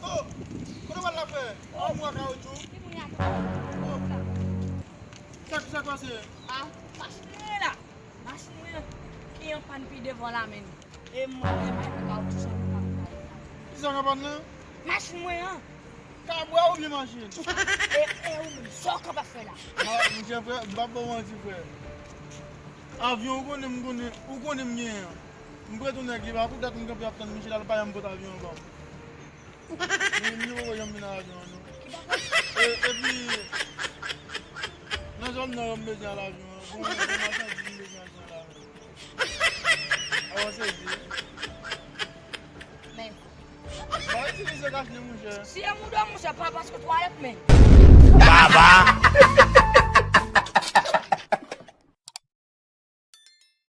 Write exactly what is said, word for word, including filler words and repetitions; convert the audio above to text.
Oh, kote w al la, frè? Yon mwa kawotchou. Ki moun y ap... Oh. Sa ki sa k pase? Ah, machin mwen la. Machin mwen ki an pàn pi devan la, menm. E mwen menm, ay, mwen kawotchou sa mwen pa... Ki sa k an pàn nan? Machin mwen an. Kabwa oubyen machin? E, e ou menm, sa w kapab fè la? Ah, monchè, frè, m p ap ba w manti, frè. Avyon, ou konnen, m konnen, ou konnen m genyen an. M prete yon nèg li, pa pou dat m kanpe ap tann misye la, l pa janm pote avyon an ban m. Li, li poko janm vin ak avyon an, non. E, epi, nan zòn nan, yo, m bezwen al avyon an. Bon, bon, machandiz, m bezwen al la. Avanse vit. Men. Pa itilize kach li, monchè. Si e mouda, monchè, pa paske twalèt, men. Baba!